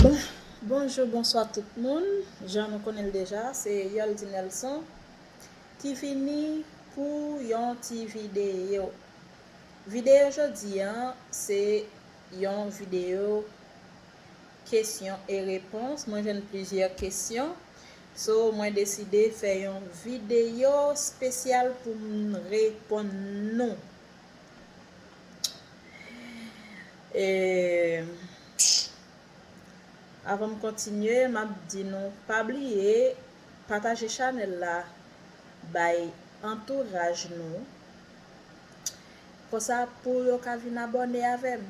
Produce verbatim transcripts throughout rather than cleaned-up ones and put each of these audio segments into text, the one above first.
Bon, bonjou, bonswa tout moun. Jan nou konnen l deja, se Yoldy Nelson ki vini pou yon ti videyo. Videyo jodi a, se yon videyo kesyon e repons. Mwen jwenn plizyè kesyon. So, mwen deside fè yon videyo espesyal pou m reponn nou. E, avan m kontinye, m ap di nou, pa bliye pataje chanèl la bay antouraj nou. Konsa, pou yo ka vin abòne avè m.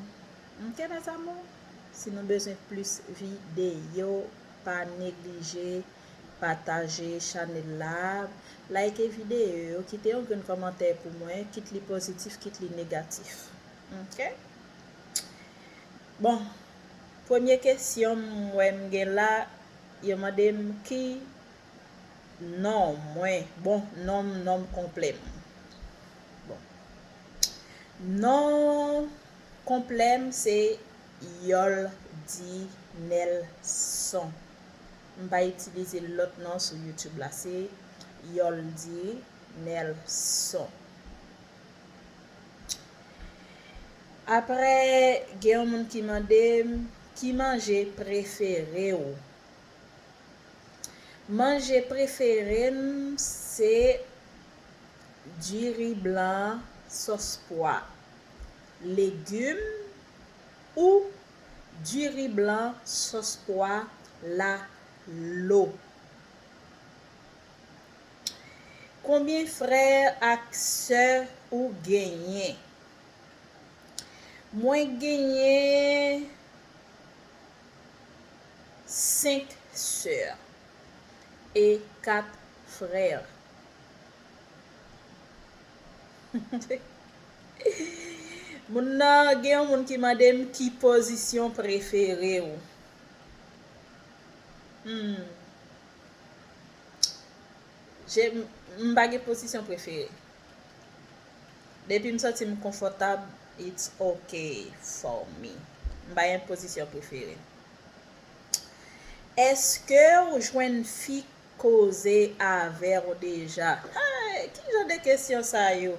Oke, mes amours? Si nou bezwen plis videyo, pa neglije pataje chanèl la, like videyo, kite yon grenn kòmantè pou mwen, kit li pozitif, kit li negatif. Oke? Bon, premye kesyon m wè m gen la, yo mande m ki non mwen. Bon, non m, non m konplè m. Bon. Non konplè m se Yoldy Nelson. M pa itilize lòt non sou YouTube la, se Yoldy Nelson. Apre, gen yon moun ki mande m, ki manje prefere w? Manje prefere m se diri blan, sòs pwa, legim ou diri blan, sòs pwa, lalo. Konbyen frè ak sè ou genyen? Mwen genyen senk sè e kat frè. Moun nan, gen yon moun ki mande m ki pozisyon prefere w. Hmm. Je, m, m pa gen pozisyon prefere. Depi m santi m konfòtab, it's okay for me. M pa gen pozisyon prefere. Èske w jwenn fi koze avè w deja? Hey, ki jan de kesyon sa yo?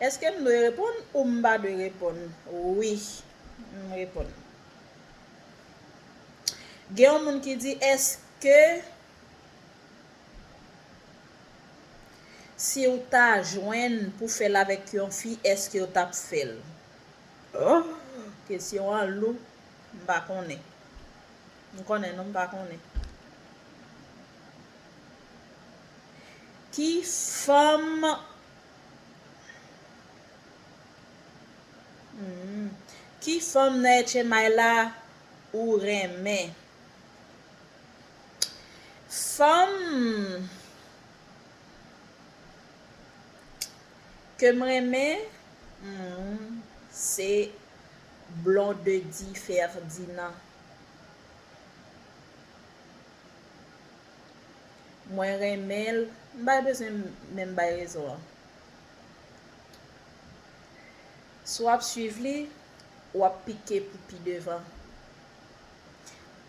Èske m dwe reponn ou m pa dwe reponn? Wi, m reponn. Gen yon moun ki di, èske si w ta jwenn pou fè l avèk yon fi, èske w t ap fè l? Oh, kesyon an lou, m pa konnen. M konnen non, m pa konnen. Ki fanm, hmm, ki fanm nan H M I la ou renmen? Fanm ke m renmen, hmm, se Blondedy Ferdinand. Mwen renmen l, m pa bezwen menm bay rezon an. Si w ap swiv li, w ap pike pou pi devan.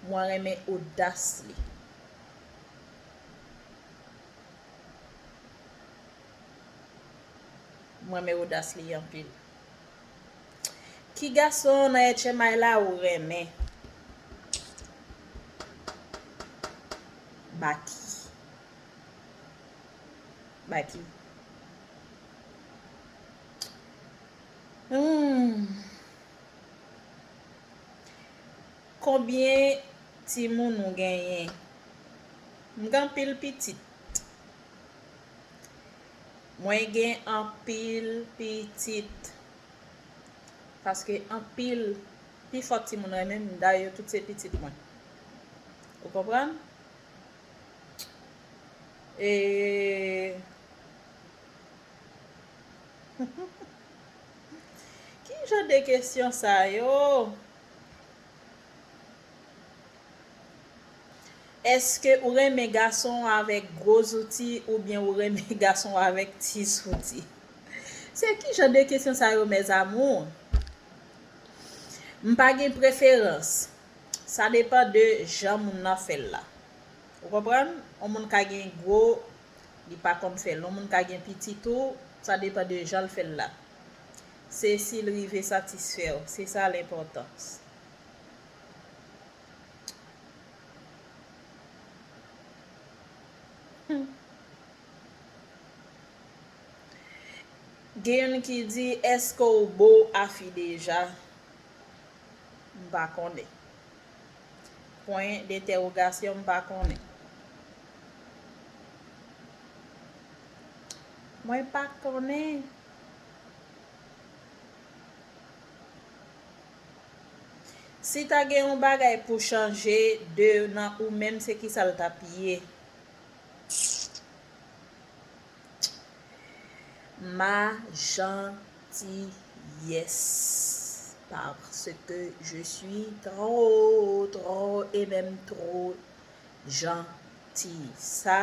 Mwen renmen odas li. Mwen renmen odas li anpil. Ki gason nan H M I la ou renmen? Baky. Baky. Hmm. Konbyen timoun ou genyen? M gen anpil pitit. Mwen gen anpil pitit. Paske anpil, pifò timoun renmen m, dayè yo tout se pitit mwen. Ou konprann? E ki jan de kesyon sa yo? Èske ou renmen gason avèk gwo zouti oubyen ou renmen gason avèk ti zouti? Se ki jan de kesyon sa yo, mes amours? M pa gen preferans. Sa depann de jan moun nan fè l la. Ou konprann? Yon moun ka gen gwo, li pa konn fè l. Yon moun ka gen piti tou, sa depann de jan l fè l la. Se si l rive satisfè w. Se sa l enpòtans. Gen youn ki di, èske w bo a fi deja? M pa konnen. Pwen dentèwogasyon, m pa konnen. Mwen pa konnen. Si ta gen yon bagay pou chanje de nan ou menm, se kisa l t ap ye? Ma gentillesse, parce que je suis trop, trop et même trop gentille. Sa